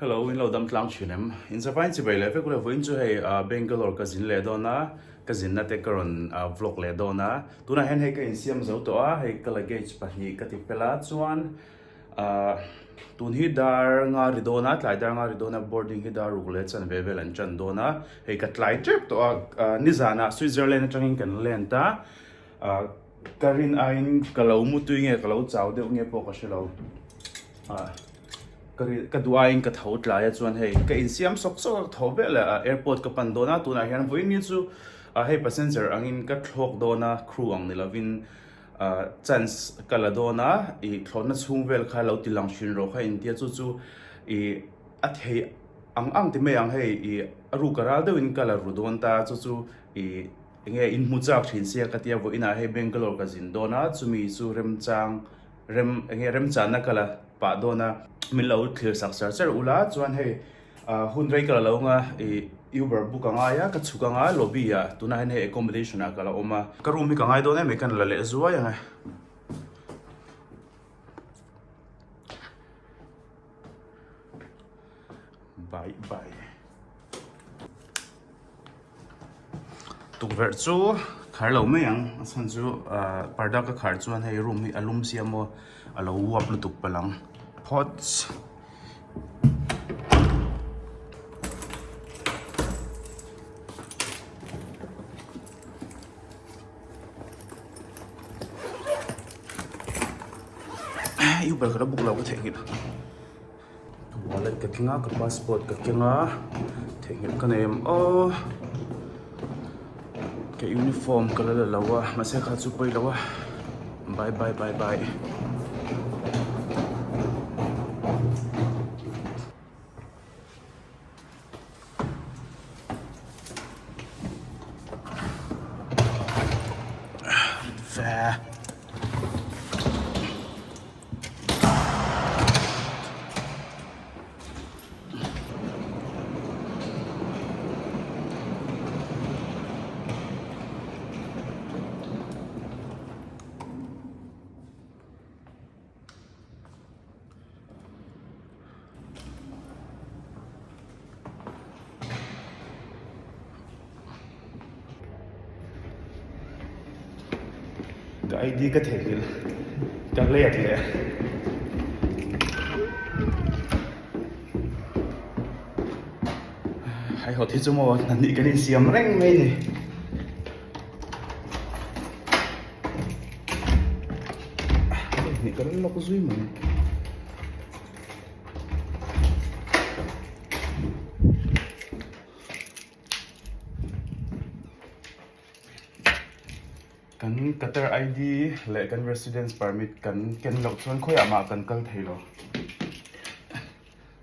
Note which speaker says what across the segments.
Speaker 1: Hello, in lo dam tlang thin em? In zavain chibai leh vek ule, vawiin chu hei Bangalore ka zin leh dawn a, ka zinna te ka rawn vlog leh dawn a. Tunah hian hei ka insiam zo tawh a, hei ka luggage pahnih ka ti fel a, chuan tun hi dar nga ri dawn a, tlai dar nga ri dawn a, boarding hi dar ruk leh chanve vel an tan dawn a, hei ka tlai tep tawh a, nizanah Switzerland atangin kan land a, ka rin aiin ka lo mutui nge ka lo chau deuh nge pawh ka hre lo. Ka ri ka duh aiin ka tho tlai a chuan hei ka insiam sawk sawk a ka tho vel a airport ka pan dawn a tunah hian vawiin ni chu ah hei passenger angin ka thlawk dawn a crew ang ni lovin ah chance ka la dawn a ih thlawhna chhung vel kha lo ti lang thin rawh kha intia chu chu ih a theih ang ang ti mai ang hei ih a ruk a ral deuhin ka la ru dawn ta chu chu ih enge inhmu chak thin sia ka tia vawiinah hei Bangalore ka zin dawn a chumi chu remchang. Rem enge remchanna ka la pah dawn a, min lo thlir sak char char ula chuan hei ah hun rei ka la lo anga ih Uber book a ngai a ka chhuk anga lobby ah tunah hian hei accommodation ah ka la awm a. Ka room hi ka ngai dawn em mai ka la leh zuai ang e. Bye bye. Tukverh chu khar lo mai ang a chhan chu ahh parda ka khar chuan hei room hi a lum sia maw a lo uap lutuk palh ang phawts. Uber ka la book lo ka theihnghilh. Ka wallet ka keng a, ka passport ka keng a, theihnghilh ka nei em aw ka uniform ka la la lo a mahse kha chu pawi lo a bye bye bye bye. Ka ID ka theihnghilh ka let leh haihawt hi chu maw hnanih kan insiam reng mai a ni. Hnih ka rawn lawk zui mai. Kan Qatar ID leh kan residence permit kan ken loh chuan khawiah mah kan kal thei lo.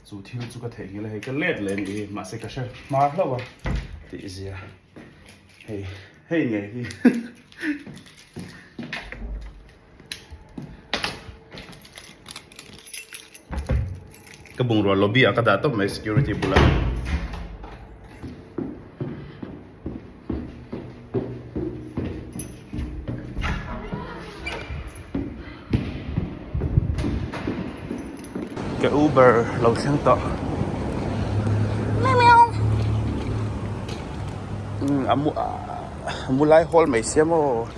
Speaker 1: Chu thil chu ka theihnghilh a hei ka let leh a nih hi mahse ka hre hma hlauh a tih zia. Hei hei ngei hi ka bungrua lobby ah ka dah tawp mai security bulah. Ka Uber lo thleng tawh. A mu a mu lai hawl mai sia maw.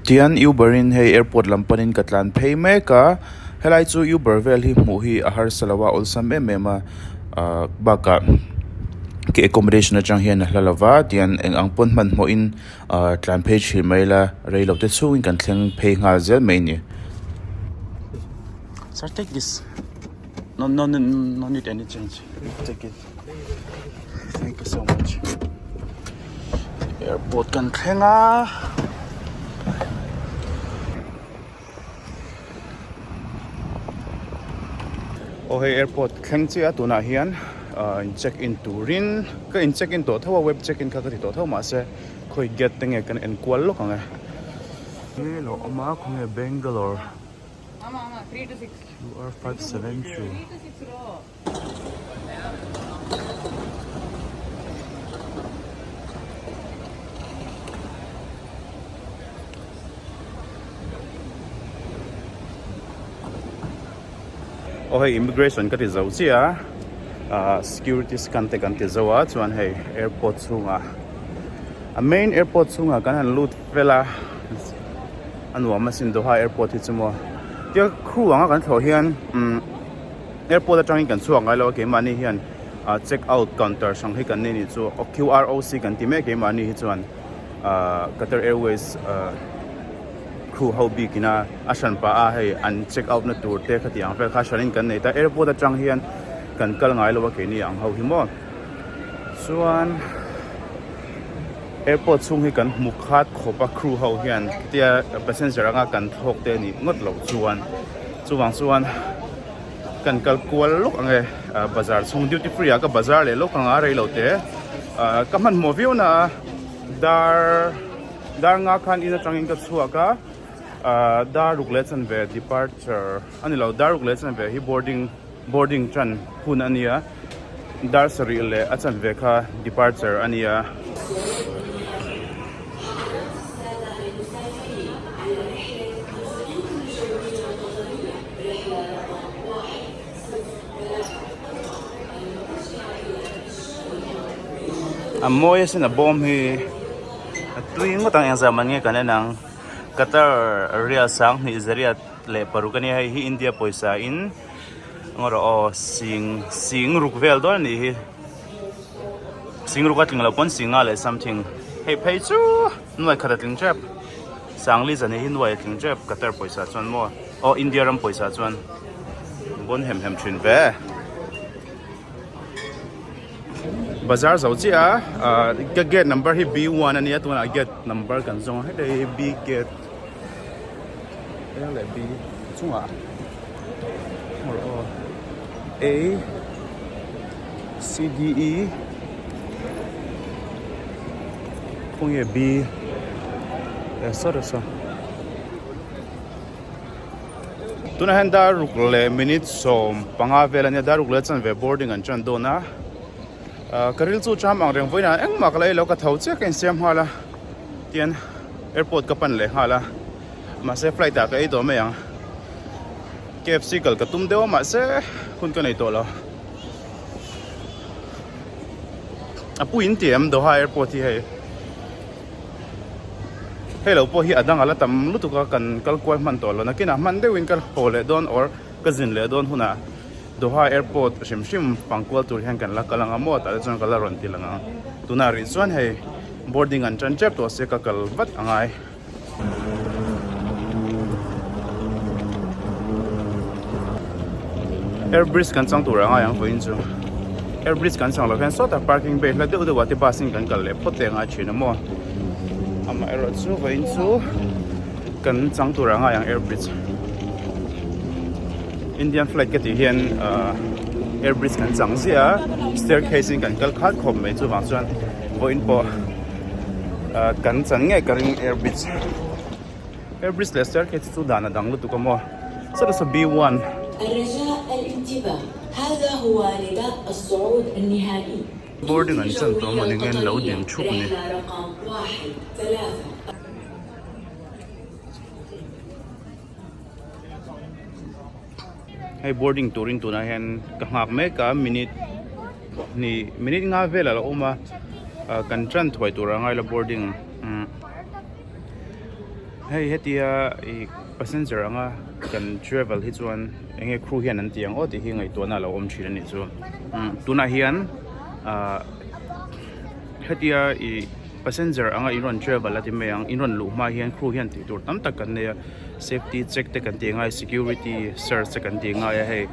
Speaker 1: Tian Uber in hei airport lam panin ka tlan phei mek a helai chu Uber vel hi hmuh hi a harsa lo a awlsam em em a ahh bakah ke accommodation atang hian a hla lo va tian eng ang pawn hmanhmawh in ahh tlan phei thin mai ila rei lo te chhungin kan thleng phei nghal zel mai a ni. Sir take this no no no need any change take it. Thank you so much. Airport kan thleng a. Aw hei airport thleng chiah a tunah hian ah in check in turin ka in check in tawh tho a web check in kha ka ti tawh tho mahse khawi gate te nge kan en kual lawk ang e. Nge lo awm a khawnge Bangalore QR 572. Aw hei immigration ka ti zo chiah a ah security scan te kan ti zo a chuan hei airport chhungah a main airport chhungah kan han lut fel a a nuam asin Doha airport hi chu maw tia crew anga kan thlawh hian umm airport atangin kan chhuak ngai lo a keimahni hian ah check out counter hrang hi kan nei anih chu Q_R_O_C kan ti mek keimahni hi chuan ah Qatar Airways ah. Crew ho bikin a a hran pah a hei an check out na tur te khati ang vel kha hranin kan nei ta airport atang hian kan kal ngai lo a keini ang ho hi maw chuan airport chhung hi kan hmu khat khawp a crew ho hian tia passenger anga kan thlawk te anih ngawt loh chuan chuvang chuan kan kal kual lawk ang e bazar chhung duty free ah ka bazar leh lawk ang a rei lo te ka hmanhmawh viau na a dar. Dar nga khan in atangin ka chhuak a, ahh dar ruk leh chanve departure a ni lo, dar ruk leh chanve hi boarding boarding tan hun a nia, dar sarih leh a chanve kha departure a nia. A mawi asin a bawm hi a tui ngawt ang engzah man nge kan en ang Qatar rial sanghnih zariat leh paruk a nia hei hi India pawisa in ngaw rawh aw sing sing ruk vel dawn a nih hi sing ruk a tling lo pawn sing nga leh something hei phei chu nuai khat a tling tep sangli zan hi nuai a tling tep Qatar pawisa chuan maw aw India ram pawisa chuan. Bawn hem hem thin ve. Bazar zo chiah a ah ka gate number hi B1 a nia tunah gate number kan zawng a heta hi B gate eng leh B chungah aw A C D E khawnge B eh sorry sorry. Tunah hian dar ruk leh minute 15 vel a nia dar ruk leh chanve boarding an tan dawn a ah ka ril chu cham ang reng vawiinah engmah ka la ei lo ka tho chiah ka insiam nghal a tian airport ka pan leh nghal a mahse flight ah ka ei tawh mai ang K_F_C kal ka tum deuh a mahse hun ka nei tawh lo a puiin tih em Doha airport hi hei. Hei lo pawh hi a dang a la tam lutuk a kan kal kual hman tawh lo nakinah hman deuhin ka haw leh dawn or ka zin leh dawn hunah Doha airport hrim hrim fang kual tur hian kan la kal ang a maw tah te chuan ka la rawn ti lang ang tunah rih chuan hei boarding an tan tep tawh se ka kal vat a ngai. Air bridge kan chang tur a ngai ang vawiin chu air bridge kan chang loh hian sawtah parking bay hla deuh deuh ah te bus in kan kal leh phawt te a ngai thin a maw amaherawh chu vawiin chu kan chang tur a ngai ang air bridge Indian flight ka tih hian ahh air bridge kan chang ziah a staircase in kan kal khat khawp mai chuvang chuan vawiin pawh ahh kan chan ngei ka ring air bridge. Air bridge leh staircase chu dan a dang lutuk a maw sawta saw B1. Boarding an chan tawh maw ningin lo din thup ni. Hei boarding turin tunah hian ka nghak mek a minute hnih minute nga vel a lo awm a kan tan thuai tur a ngai lo boarding. Hei hetia ih passenger anga kan travel hi chuan eng nge crew hian an ti ang aw tih hi ngaihtuahna a lo awm thin a nih chu tunah hian ah hetia ih passenger anga in rawn travel a ti mai ang in rawn luh hma hian crew hian tih tur tam tak kan nei a safety check te kan tih angai security search te kan tih angai a hei.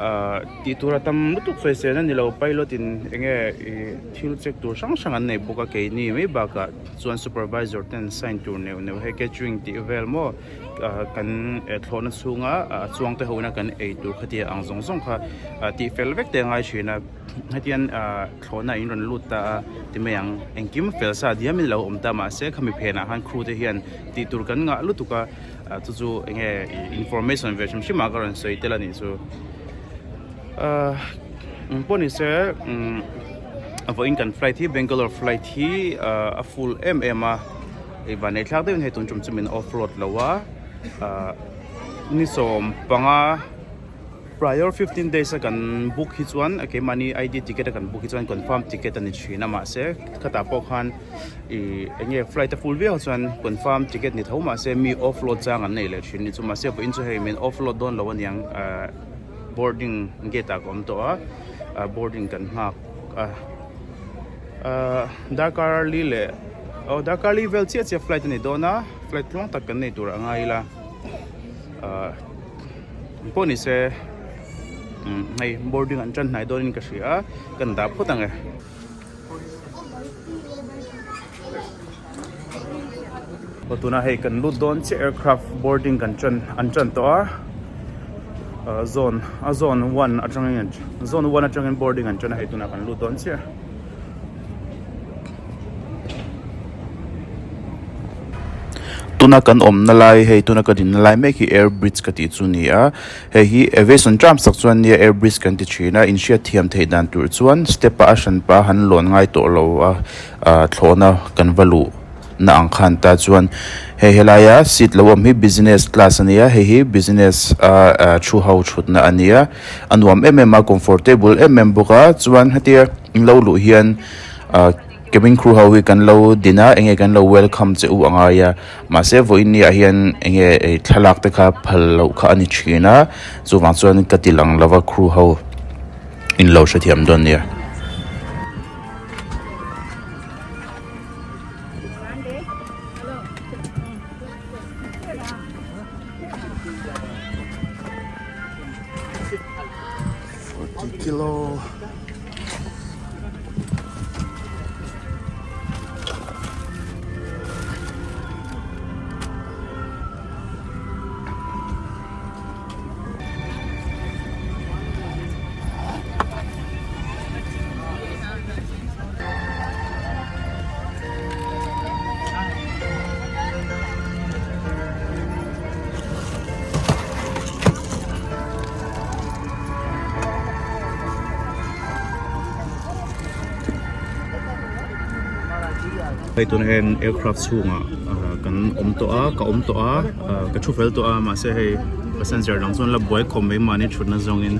Speaker 1: Ahh tih tur a tam lutuk sawisel a ni lo pilot in eng nge ih thil check tur hrang hrang an nei bawk a keini mai bakah chuan supervisor ten sign tur neuh neuh hei catering tih vel maw ah kan thlawhna chhunga ah chuang te ho ina kan ei tur khatia ang zawng zawng kha ah tih fel vek te a ngai thin a hetian ah thlawhna in rawn lut ta a ti mai ang engkim fel sa diam in lo awm ta mahse khami phenah khan crew te hian tih tur kan ngah lutuk a. Ah chu chu eng nge ih information ve hrim hrim ah ka rawn sawi tel a nih chu ah eng pawh ni se umm vawiin kan flight hi Bangalore flight hi ah a full em em a ih van ei thlak deuhin hei tun tum chu min off road lo a ah ni 15. Prior 15 days a kan book hi chuan keimahni ID ticket a kan book hi chuan confirm ticket a ni thin a mahse khatah pawh khan ih eng nge flight a full viau chuan confirm ticket ni tho mahse mi offload chang an nei leh thin a ni chu mahse vawiin chu hei min offload dawn lo aniang ahh boarding gate ah ka awm tawh a ah boarding kan nghak a ahh darkar li leh aw darkar li vel chiah chiah flight a ni dawn a flight tluang tak kan nei tur a ngai ila ahh pawh ni se hei boarding an tan hnai dawnin ka hria a kan dah phawt ang e. Aw tunah hei kan lut dawn chiah aircraft boarding kan tan an tan tawh a ah zone a zone one atangin zone one atangin boarding an tan a hei tunah kan lut dawn chiah. Tuna kan awmna lai hei tuna ka dinna lai mek hi air bridge ka tih chu a ni a hei hi aviation term sak chuan nia air bridge kan ti thin a inhriat thiam theih dan tur chuan step ah a hran pah a han lawn ngai tawh lo a ah thlawhna kan va luh na ang khan ta chuan hei helaia seat lo awm hi business class a nia hei hi business ah thu ho thutna a nia a nuam em em a comfortable em em bawk a chuan hetia in lo luh hian ah cabin crew ho hi kan lo din a enge kan lo welcome che u a ngai a mahse vawiin ni ah hian enge thlalak te kha phal loh kha a ni thin a chuvang chuan ka ti lang lo va crew ho in lo hrethiam dawn nia. Kilo. Hei tunah hian aircraft chhungah kan awm tawh a ka awm tawh a ka thu fel tawh a mahse hei passenger dang chuan la buai khawp mai mahni thutna zawngin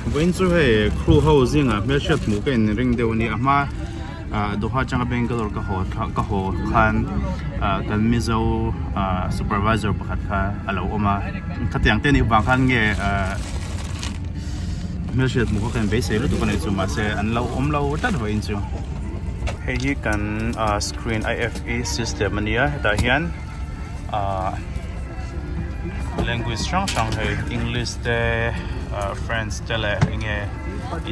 Speaker 1: vawiin chu hei crew ho zingah hmelhriat hmuh ka inring deuh a ni a hma Ah Doha atanga Bangalore ka haw thla ka haw khan ah kan Mizo ah supervisor pakhat kha a lo awm a khatiang te nih vang khan nge ah hmelhriat hmuh kha kan beisei lutuk a nih chu mahse an lo awm lo tlat vawiin chu hei hi kan ah screen I_F_E system a nia hetah hian ah language hrang hrang hei English te ah French te leh eng nge.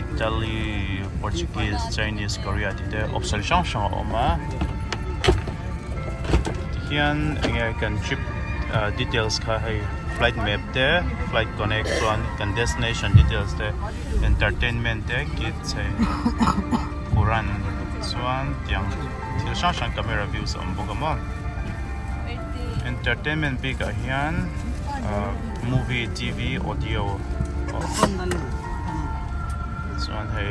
Speaker 1: Italy, Portuguese, Chinese, Korea tih te option hrang hrang a awm a tihian enge kan trip ah details kha hei flight map te flight connect chuan kan destination details te entertainment te kids hei Quran chuan tiang thil hrang hrang camera views a awm bawk a maw entertainment bikah hian ah movie T_V audio chuan hei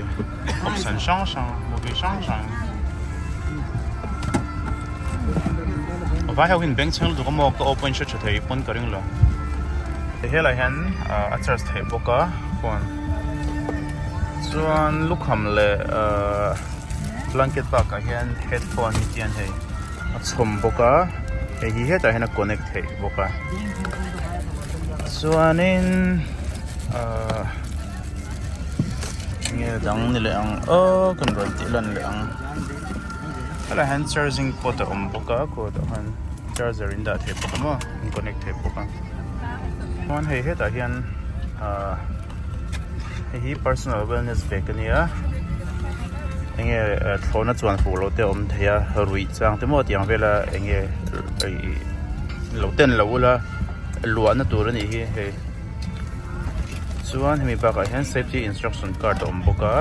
Speaker 1: option hrang hrang movie hrang hrang vai ho hian bengchheng lutuk a maw ka open hre tha thei pawn ka ring lo helai hian a charge theih bawk a phone chuan lukham leh ahh blanket bakah hian headphone hi chian hei a chhawm bawk a hei hi hetah hian a connect theih bawk a chuanin ahh enge dang ni leh ang aw kan rawn tih lan leh ang helaiah hian charging port a awm bawk a kawtah khan charger in dah thei bawk a maw in connect thei bawk a chuan hei hetah hian ahh hei hi personal wellness bag a nia enge thlawhna chuan fuh loh te a awm thei a ruih chang te maw tiang vela enge ih lo ten lo ula luahna tur a nih hi hei chuan hemi bakah hian safety instruction card a awm bawk a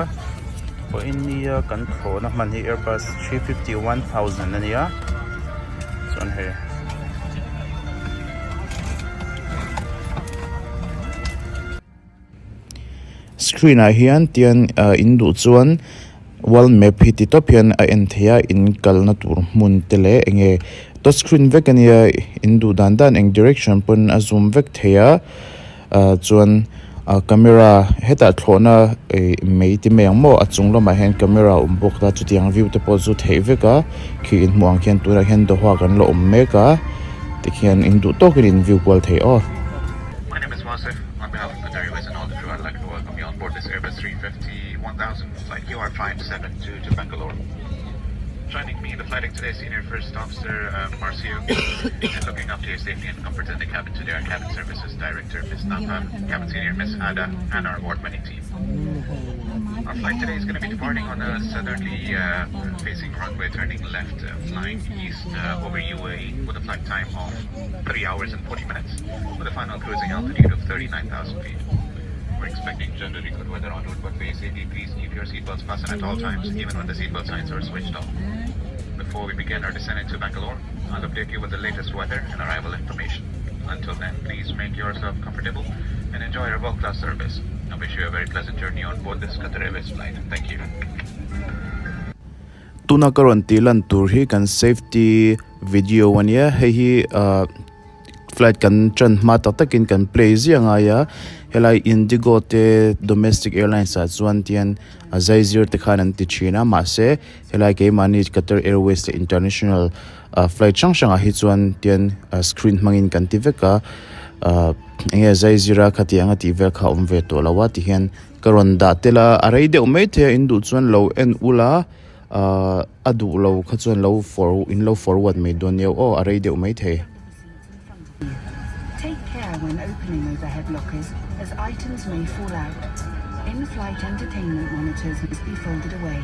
Speaker 1: pawhin nia kan thlawhna hman hi airbus 351,000 a nia chuan hei.
Speaker 2: Screen ah hian tian ah in duh chuan world map hi ti tawp hian a en theih a in kalna tur hmun te leh eng nge touch screen vek ania in duh dan dan eng direction pawn a zoom vek thei a ah chuan. ah camera hetah thlawhna ih mei ti mai ang maw a chung lamah hian camera a awm bawk a chutiang view te pawh chu theih vek a khi in hmuh ang khian tunah hian Doha kan la awm mek a tikhian in duh tawkin in view kual thei aw.
Speaker 3: My name is Wasif. On behalf of Qatar Airways and all the crew, I'd like to welcome you on board this Airbus 350 1000 flight QR572 to Bangalore. Joining me in the flight deck today, Senior First Officer uh, Marcio, and looking after your safety and comfort in the cabin today, our Cabin Services Director, Ms. Napa, Cabin Senior Ms. Ada, and our award-winning team. Our flight today is going to be departing on a southerly uh, facing runway, turning left, uh, flying east uh, over UAE with a flight time of 3 hours and 40 minutes, with a final cruising altitude of 39,000 feet. We're expecting generally good weather en route, but for your safety, please keep your seatbelts fastened at all times, even when the seatbelt signs are switched off. Before we begin our descent into Bangalore, I'll update you with the latest weather and arrival information. Until then, please make yourself comfortable and enjoy our world-class service. I wish you a very pleasant journey on board this Qatar Airways flight. Thank you.
Speaker 2: Tuna ka rawn tih lan tur hi kan safety video a nia hei hi ah flight kan tan hma tak takin kan play ziah ngai a helai indigo te domestic airlines ah chuan tian a zai zir te khan an ti thin a mahse helai keimahni Qatar Airways leh international ah flight hrang hrang ah hi chuan tian screen hmangin kan ti vek a ah eng nge zai zira khatiang a tih vel kha a awm ve tawh lo a tihian ka rawn dah tel a a rei deuh maithei a in duh chuan lo en ula ahh a duh lo kha chuan lo for in lo forward mai dawn nia aw a rei deuh maithei.
Speaker 4: Take care when opening overhead lockers as items may fall out. In-flight entertainment monitors must be folded away.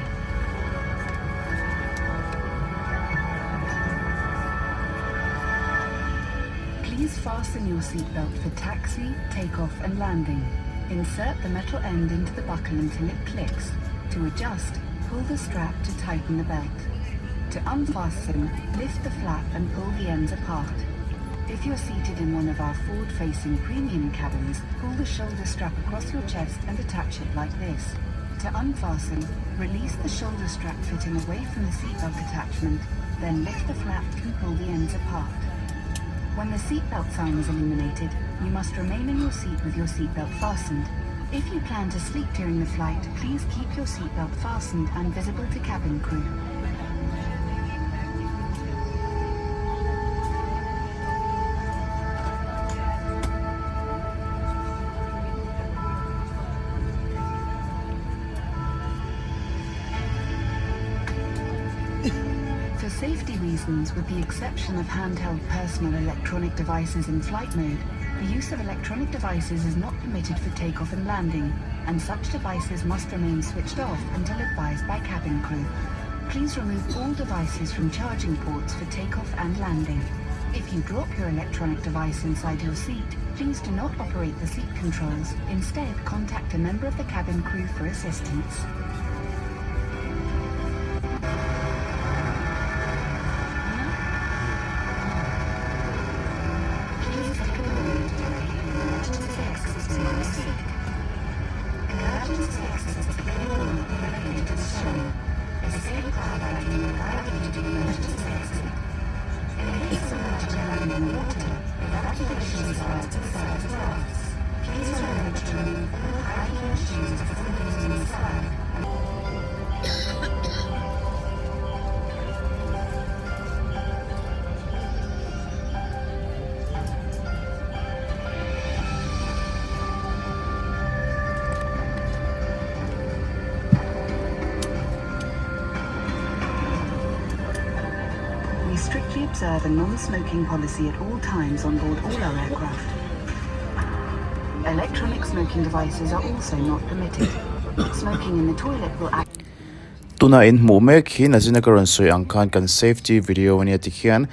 Speaker 4: Please fasten your seatbelt for taxi, takeoff and landing. Insert the metal end into the buckle until it clicks. To adjust, pull the strap to tighten the belt. To unfasten, lift the flap and pull the ends apart. If you're seated in one of our forward-facing premium cabins, pull the shoulder strap across your chest and attach it like this. To unfasten, release the shoulder strap fitting away from the seatbelt attachment, then lift the flap and pull the ends apart. When the seatbelt sign is illuminated, you must remain in your seat with your seatbelt fastened. If you plan to sleep during the flight, please keep your seatbelt fastened and visible to cabin crew. For safety reasons, with the exception of handheld personal electronic devices in flight mode, the use of electronic devices is not permitted for takeoff and landing, and such devices must remain switched off until advised by cabin crew. Please remove all devices from charging ports for takeoff and landing. If you drop your electronic device inside your seat, please do not operate the seat controls. Instead, contact a member of the cabin crew for assistance. Please take a moment to Emergency exits in your seat. Emergency exits are shown. Escape path lighting will guide you to the emergency exit. In case of emergency landing in the water, evacuation is advised to the side of rafts. Please remember to remove all high-heeled shoes before using the slide. We strictly observe a non-smoking policy at all times on board all our aircraft. Electronic smoking devices are also not permitted. Smoking in the toilet will act
Speaker 2: Tuna in hmuh mek hi nazina ka rawn sawi ang khan kan safety video ania tikhian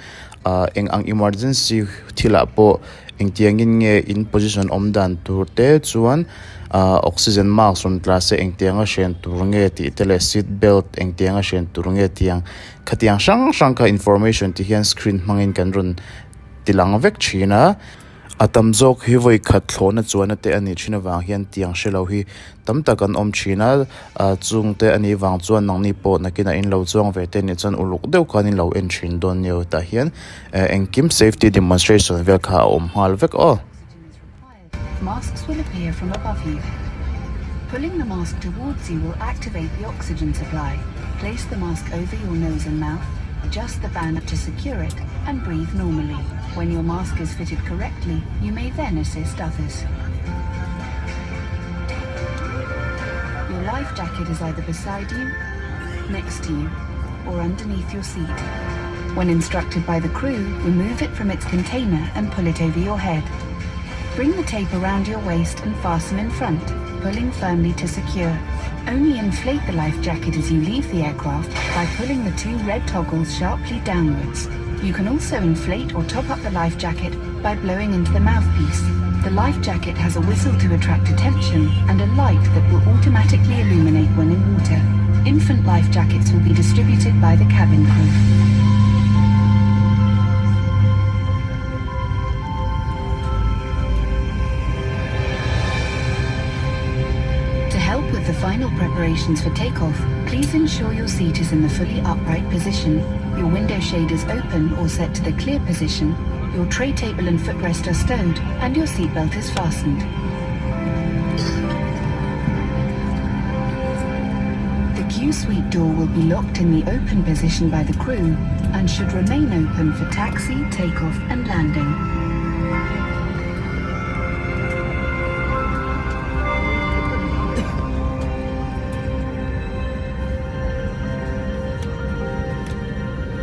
Speaker 2: ah eng ang emergency thilah pawh engtiangin nge in position awm dan tur te chuan ah oxygen mask rawn tla se engtianga hren tur nge tih te leh seat belt engtianga hren tur nge tih ang khatiang hrang hrang kha information ti hian screen hmangin kan rawn ti lang vek thin a a tam zawk hi vawi khat thlawhna chuan te a nih thin avang hian tiang hre lo hi tam tak an awm thin a ah chung te a nih vang chuan nangni pawh nakinah in lo chuang ve te nih chuan uluk deuh khan in lo en thin dawn nia tah hian eh engkim safety demonstration vel kha a awm nghal vek aw.
Speaker 4: masks will appear from above you. Pulling the mask towards you will activate the oxygen supply. Place the mask over your nose and mouth, adjust the band to secure it, and breathe normally. When your mask is fitted correctly, you may then assist others. Your life jacket is either beside you, next to you, or underneath your seat. When instructed by the crew, remove it from its container and pull it over your head. Bring the tape around your waist and fasten in front, pulling firmly to secure. Only inflate the life jacket as you leave the aircraft by pulling the two red toggles sharply downwards. You can also inflate or top up the life jacket by blowing into the mouthpiece. The life jacket has a whistle to attract attention and a light that will automatically illuminate when in water. Infant life jackets will be distributed by the cabin crew. To help with the final preparations for takeoff, please ensure your seat is in the fully upright position, your window shade is open or set to the clear position, your tray table and footrest are stowed, and your seatbelt is fastened. The Q-suite door will be locked in the open position by the crew and should remain open for taxi, takeoff and landing.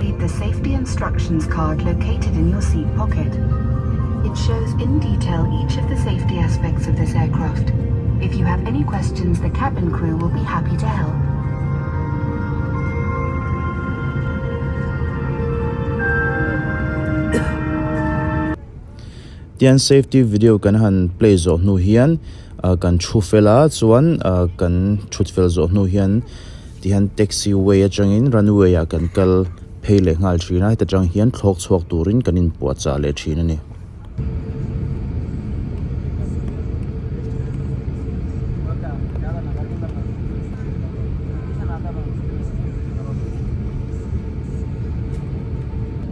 Speaker 4: Read the safety instructions card located in your seat pocket. It shows in detail each of the safety aspects of this aircraft. If you have any questions, the cabin crew will be happy to help.
Speaker 2: Tian safety video kan han play zawh hnu hian kan thu fel a chuan kan thut fel zawh hnu hian tihian taxi way atangin runway ah kan kal phei leh nghal thin a heta tang hian thlawk chhuak turin kan inpuahchah leh thin a ni.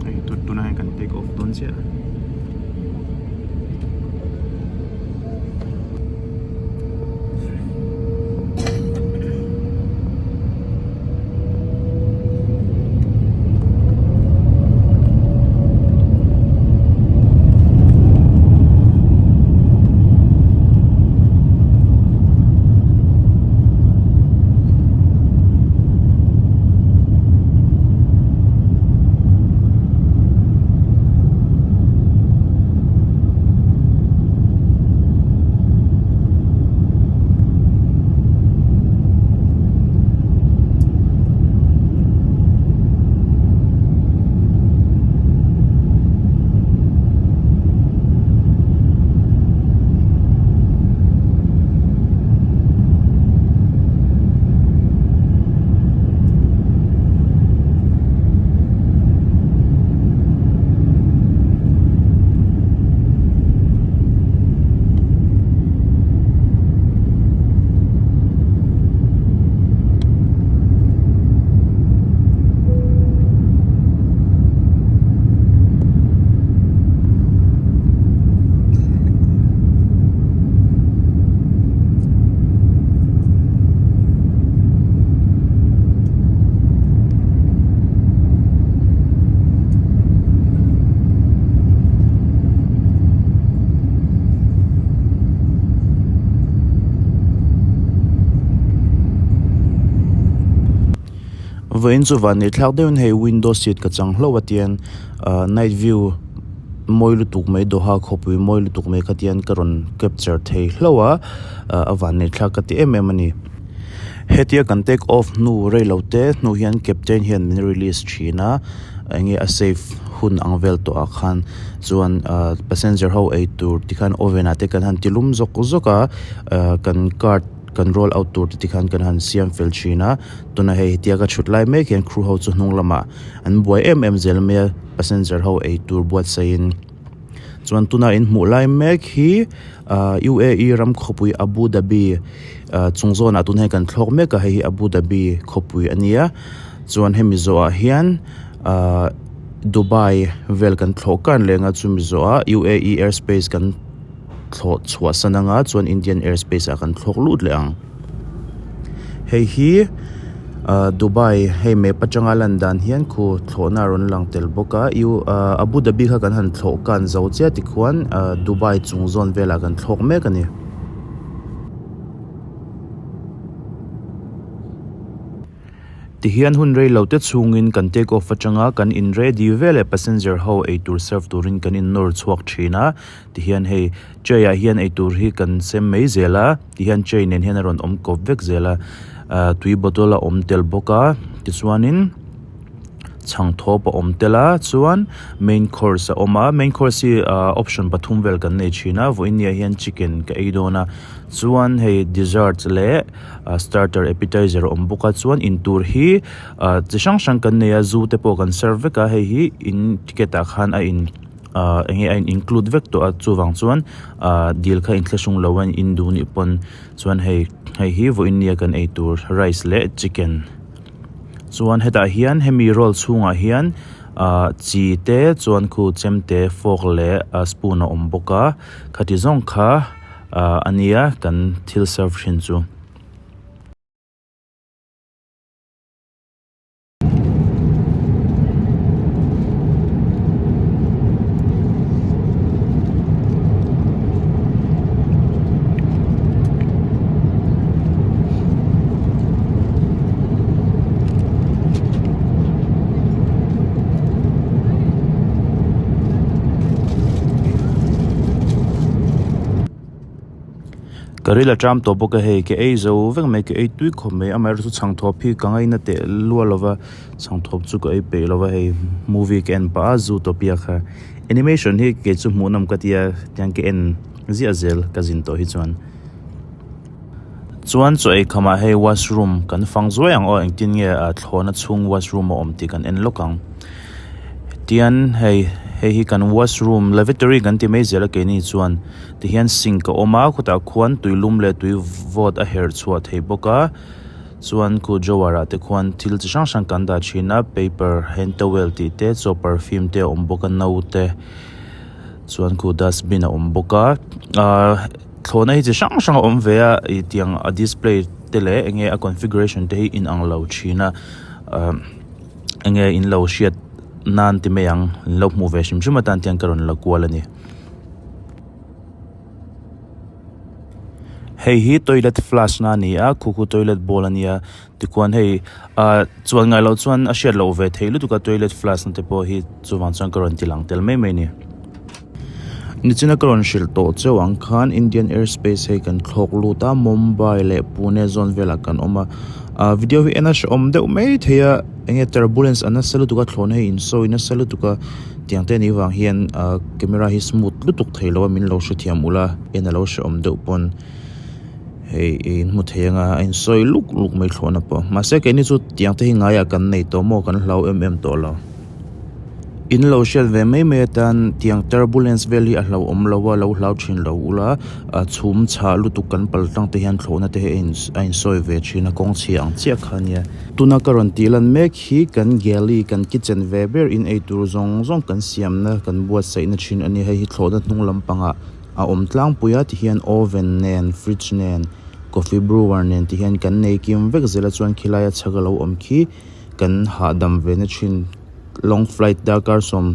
Speaker 1: Hei tunah hian kan take off dawn chiah.
Speaker 2: Vawiin chu van neih thlak deuhin hei window seat ka chang hlauh a tian ah night view mawi lutuk mai Doha khawpui mawi lutuk mai kha tian ka rawn capture thei hlauh a ah a van neih thlak ka ti em em a ni. Hetia kan take off hnu rei lo te hnu hian captain hian min release thin a eng nge a safe hun ang vel tawh ah khan chuan ah passenger ho ei tur tikhan oven ah te kan han ti lum zawk zawk a ah kan card kan roll out tur te tikhan kan han siam fel thin a tuna hei hetia ka thut lai mek hian crew ho chu hnung lamah an buai em em zel mai a passenger ho ei tur buatsaihin chuan tuna in hmuh lai mek hi ah U A E ram khawpui Abu Dhabi ah chung zawnah tun hian kan thlawk mek a hei hi Abu Dhabi khawpui a nia chuan hemi zawhah hian ah Dubai vel kan thlawh kan leng a chumi zawhah U A E airspace kan. thlawh chhuah san anga chuan Indian airspace ah kan thlawk lut leh ang. Hei hi ahh Dubai hei map atanga lan dan hian khu thlawhna a rawn lang tel bawk a U ahh Abu Dhabi kha kan han thlawh kan zo chiah tikhuan ahh Dubai chung zawn velah kan thlawk mek a ni. Tihian hun rei lo te chhungin kan take off atanga kan in ready veleh passenger ho eitur serve turin kan in nawr chhuak thin a tihian hei tray ah hian eitur hi kan sem mai zel a tihian tray nen hian a rawn awm kawp vek zel a ah tui bottle a awm tel bawk a tichuanin chhang thawp a awm tel a chuan main course a awm a main course hi ah option pathum vel kan nei thin a vawiin ni ah hian chicken ka ei dawn a chuan hei dessert leh ah starter appetizer a awm bawk a chuan intur hi ah chi hrang hrang kan nei a zu te pawh kan serve vek a hei hi in ticket ah khan a in ah eng nge a in include vek tawh a chuvang chuan ah dil kha inthlahrung lo a in duh nih pawn chuan hei hei hi vawiin nia kan eitur rice leh chicken. Chuan hetah hian hemi roll chhungah hian ah chi te chuan khu chemte fork leh ah spoon a awm bawk a khati zawng kha ah a nia kan thil serve thin chu. Ka ril a ṭam tawh bawk a hei ka ei zo vek mai ka ei tui khawp mai amaherawhchu chhangthawp hi ka ngaina teh luah lo va chhangthawp chu ka ei peih lo va hei movie ka en pah a zootopia kha animation hi kei chu hmuhnawm ka tia tiang ka en ziah zel ka zin tawh hi chuan. Chuan chaw ei khamah hei washroom kan fang zuai ang aw engtin nge ah thlawhna chhung washroom a awm tih kan en lawk ang tian hei hei hi kan washroom lavatory kan ti mai zel a keini chuan tihian sink a awm a khutah khuan tui lum leh tui vawt a herh chhuah thei bawk a chuan khu drawer ah te khuan thil chi hrang hrang kan dah thin a paper hand towel tih te chaw perfume te a awm bawk a no te chuan khu dustbin a awm bawk a ahh. Thlawhna hi chi hrang hrang a awm ve a ih tiang a display te leh eng nge a configuration te hi inang lo thin a ahh eng nge in lo hriat nan ti mai ang in lo hmuh ve hrim hrim atan tiang ka rawn la kual a ni. Hei hi toilet flush na a ni a khu khu toilet bowl a nia tikhuan hei ah chuan ngai loh chuan a hriat loh ve theih lutuk a toilet flush na te pawh hi chuvang chuan ka rawn ti lang tel mai mai a ni. Nichina ka rawn hrilh tawh cheu ang khan Indian airspace hei kan thlawk lut a Mumbai leh Pune zawn velah kan awm a ah video hi en a hrehawm deuh mai thei a eng nge turbulence a nasa lutuk a thlawhna hi insawi nasa lutuk a tiang te anih vang hian ah camera hi smooth lutuk thei lo a min lo hrethiam ulh a en a lo hrehawm deuh pawn hei in hmu thei anga a insawi luk luk mai thlawhna pawh mahse keini chu tiang te hi ngaiah kan nei tawh maw kan hlau em em tawh lo. In lo hriat ve mai mai atan tiang turbulence vel hi a hlauhawm lo a lo hlau thin lo ula a chhum chhah lutuk kan pal tlang te hian thlawhna te hi a insawi ve thin a kawng chhia ang chiah kha ania. Tuna ka rawn tih lan mek hi kan galley kan kitchen ve ber in eitur zawng zawng kan siamna kan buatsaihna thin a ni hei hi thlawhna hnung lampangah a awm tlangpui a tihian oven nen fridge nen coffee brewer nen tihian kan nei kim vek zel a chuan khilai a chhak a lo awm khi kan hahdam ve na thin long flight darkar sawm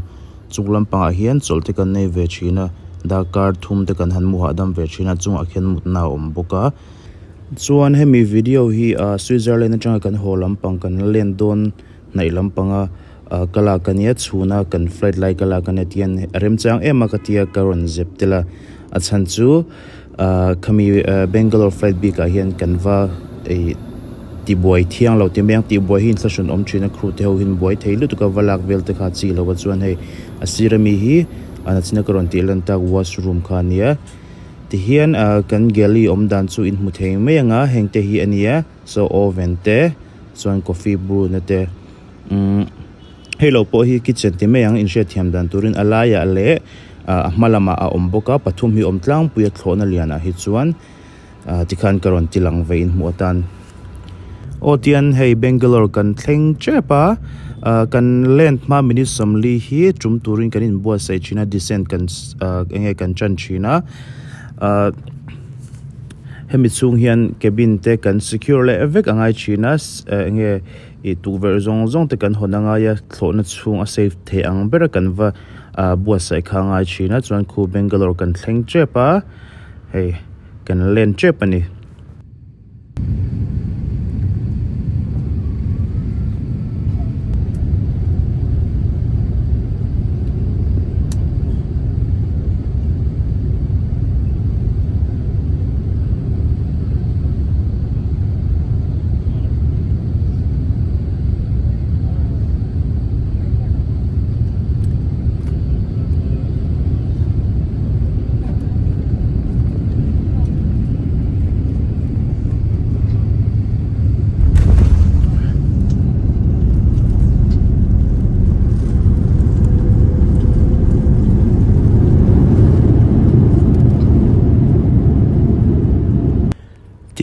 Speaker 2: chung lampangah hian chawlh te kan nei ve thin a darkar thum te kan han mu hahdam ve thin a chungah khian mutna a awm bawk a chuan hemi video hi ah Switzerland atanga kan haw lampang kan la len dawn hnaih lampanga ah ka lak ania chhuna kan flight lai ka lak ania tihian a remchang em a ka tia ka rawn zep tel a a chhan chu Ah khami Bangalore flight bik ah hian kan va ih tibuai thiang lo ti mai ang tihbuai hi inthlahrun awm thin a crew te ho hian buai thei lutuk a va lak vel te kha chi lo a chuan hei a sir ami hi a nachina ka rawn tih lan tak washroom kha a nia tihian ah kan galley awm dan chu in hmu thei mai ang a heng te hi a nia saw oven te chuan coffee brew na te umm. Hei lo pawh hi kitchen ti mai ang inhriatthiam dan turin a laiah leh ah a hma lamah a awm bawk a pathum hi awm tlangpui a thlawhna lianah hi chuan ah tikhan ka rawn ti lang ve inhmuh atan. Aw tian hei Bangalore kan thleng tep a ah kan land hma minute sawmli hi tum turin kan inbuatsaih thin a descent kan ah eng nge kan tan thin a.
Speaker 1: Ahh hemi chhung hian cabin te kan secure leh vek a ngai thin a eng nge ih tukverh zawng zawng te kan hawn a ngai a thlawhna chhung a safe thei ang ber a kan va ah buatsaih kha a ngai thin a chuan khu Bangalore kan thleng tep a hei kan land tep a ni.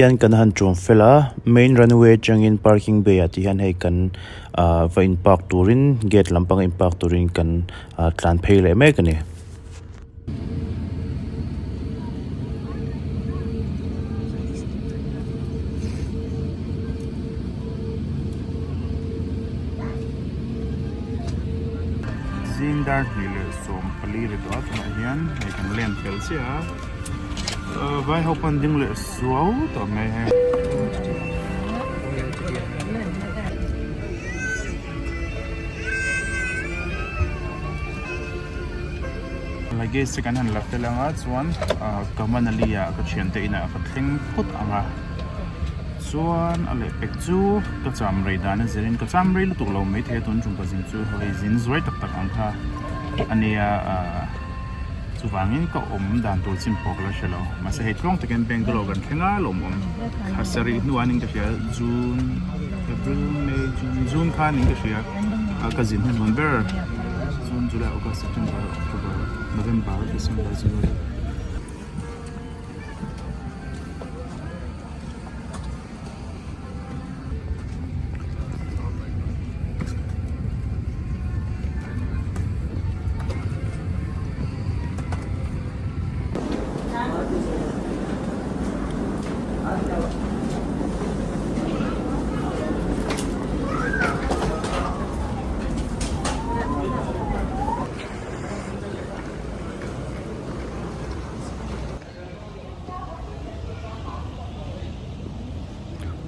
Speaker 1: Tian kan han ṭum fel a main runway aṭangin parking bay ah te hian hei kan ah va in park turin gate lampanga in park turin kan ah tlan phei leh mek a ni. Zing dar hnih leh 24 ri tawh a tunah hian hei kan len fel chiah a ahh vai ho pawn ding leh suau tawh mai hei. Luggage te kan han la fel ang a chuan ahh Kamanali ah ka thiante inah ka thleng phawt ang a chuan a lehpek chu ka cham rei dan a zirin ka cham rei lutuk lo maithei a tun tum ka zin chu hei zin zuai tak tak ang kha a nia ahh chuvangin ka awm dan tur chin pawh ka la hre lo mahse hei tluang takin Bangalore kan thleng a lawmawm thla sarih hnuah anin ka hria June April May June June kha anin ka hria a ka zin hnuhnun ber June July August September October November December January.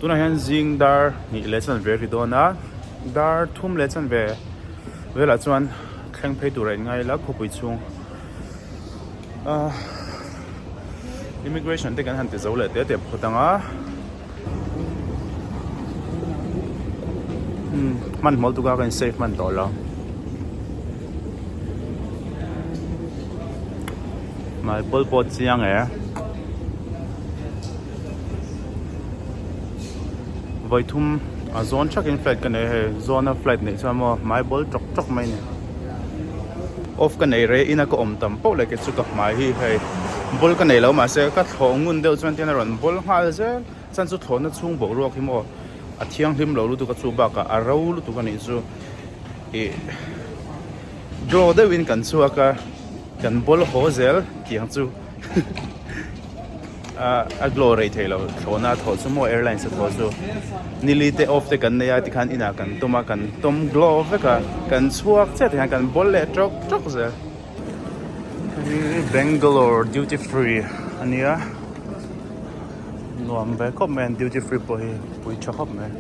Speaker 1: Tunah hian zing dar hnih leh chanve ri dawn a dar thum leh chanve velah chuan thleng phei tur a inngai la khawpui chhung ahh immigration te kan han ti zo leh te te phawt ang a hmanhmawlh tuk a kan save hman tawh lo. Maipawl pawh chiang e. Vawi thum a zawn thakin flight ka nei a hei zawn a flight neih chuan maw maipawl tawk tawk mai a ni. Off ka nei rei ina ka awm tam poh leh kei chu ka hmai hi hei ball ka nei lo mahse ka thlawh ngun deuh chuan tian a rawn ball nghal zel chuan chu thlawhna chhung boruak hi maw a thianghlim lo lutuk a chu bakah a ro lutuk a nih chu ih glow deuhin kan chhuak a. Kan ball haw zel tiang chu a glow rei thei lo thlawhna a thawh chu maw airlines a thawh chu nili te off te kan nei a tikhan inah kan tum a kan tum glow vek a kan chhuak chiah tikhan kan ball leh tawk tawk zel hei Bangalore duty free a nia nuam ve khawp mai an duty free pawh hi pui tha khawp mai.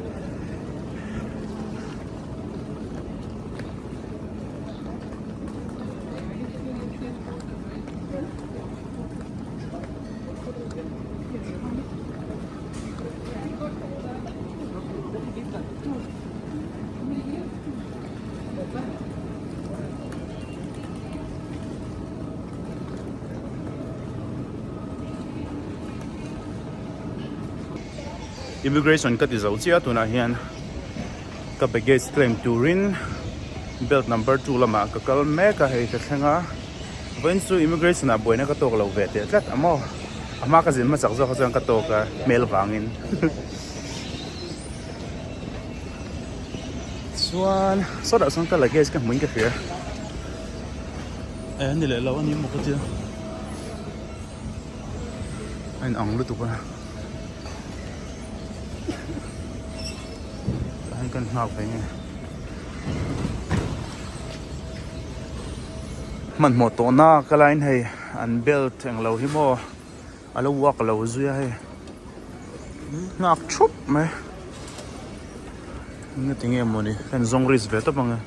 Speaker 1: Immigration ka ti zo chiah tunah hian. Ka baggage claim turin belt number 2 lamah ka kal mek a hei ka thleng a vawiin chu immigration ah buaina ka tawk lo ve teh tlat a maw a hma ka zin hmasak zawk ah chuan ka tawk a hmel vangin chuan sawtah chuan ka luggage ka hmuin ka hria e ni leh lo a ni maw ka tia. A in ang lutuk a. Tah hian kan nghak ve nge. Hmanhmawh tawhna ka laiin hei an belt englo hi maw a lo uak lo zui a hei nghak thup mai eng tinge mawni ka in zawng risk ve tawp ang e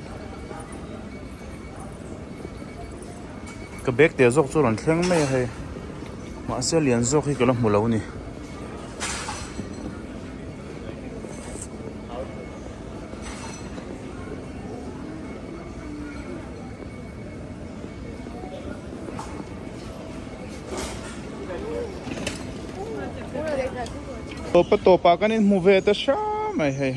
Speaker 1: ka bag te zawk chu a rawn thleng mai a hei mahse lian zawk hi ka la hmu lo a ni. Tawpa tawpah kan inhmu ve ta hram mai hei.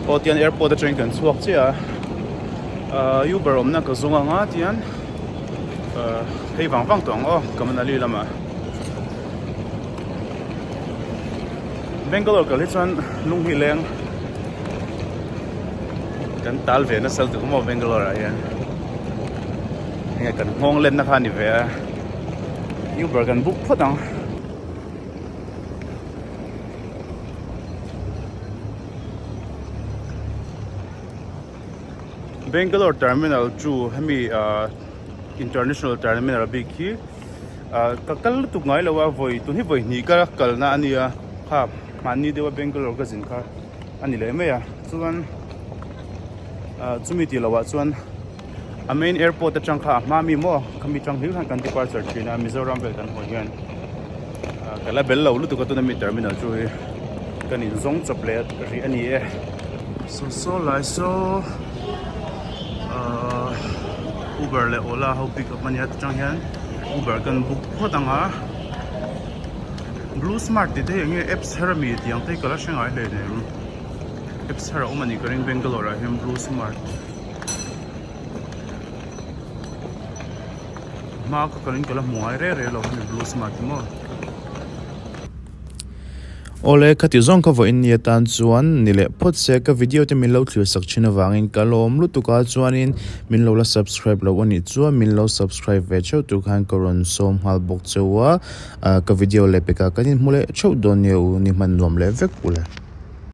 Speaker 1: Aw tian airport atangin kan chhuak chiah a ahh uber awmna ka zawng ang a tian ahh phei vang vang tawh ang aw ka Manali lamah Bangalore kal hi chuan lung hi leng kan tal ve nasa lutuk maw Bangalore ah hian enge kan nghawng lenna kha a ni ve a Uber kan book phawt ang. Bangalore terminal chu hemi ah international terminal bik hi ah ka kal lutuk ngai lo a vawi tun hi vawi hnih ka kalna a nia kha hmanni deuha Bangalore ka zin kha a ni leh mai a chuan ah chumi tih loh ah chuan a main airport atang kha a hma mi maw khami tang hlir khan kan departure thin a Mizoram vel kan haw hian ah ka la bel lo lutuk a tuna mi terminal chu hi kan in zawng chawp leh rih a ni e. Saw saw lai saw ahh Uber leh Ola ho pick up a nia ta tang hian Uber kan book phawt ang a Blue Smart tih te hi eng nge apps her ami tih ang te hi ka la hre ngai hleinem apps her a awm a nih ka ring Bangalore ah hian Blue Smart. Hma ka kalin ka la hmu ngai reng reng lo hemi blue smart hi maw.
Speaker 2: Awle khati zawng ka vawiin ni atan chuan ni leh phawt se ka video te min lo thlir sak thin avangin ka lawm lutuk a chuanin min lo la subscribe loh anih chuan min lo subscribe ve theuh tur khan ka rawn sawm nghal bawk cheu a ka video leh pekah kan inhmu leh theuh dawn nia u ni hman nuam leh vek ule.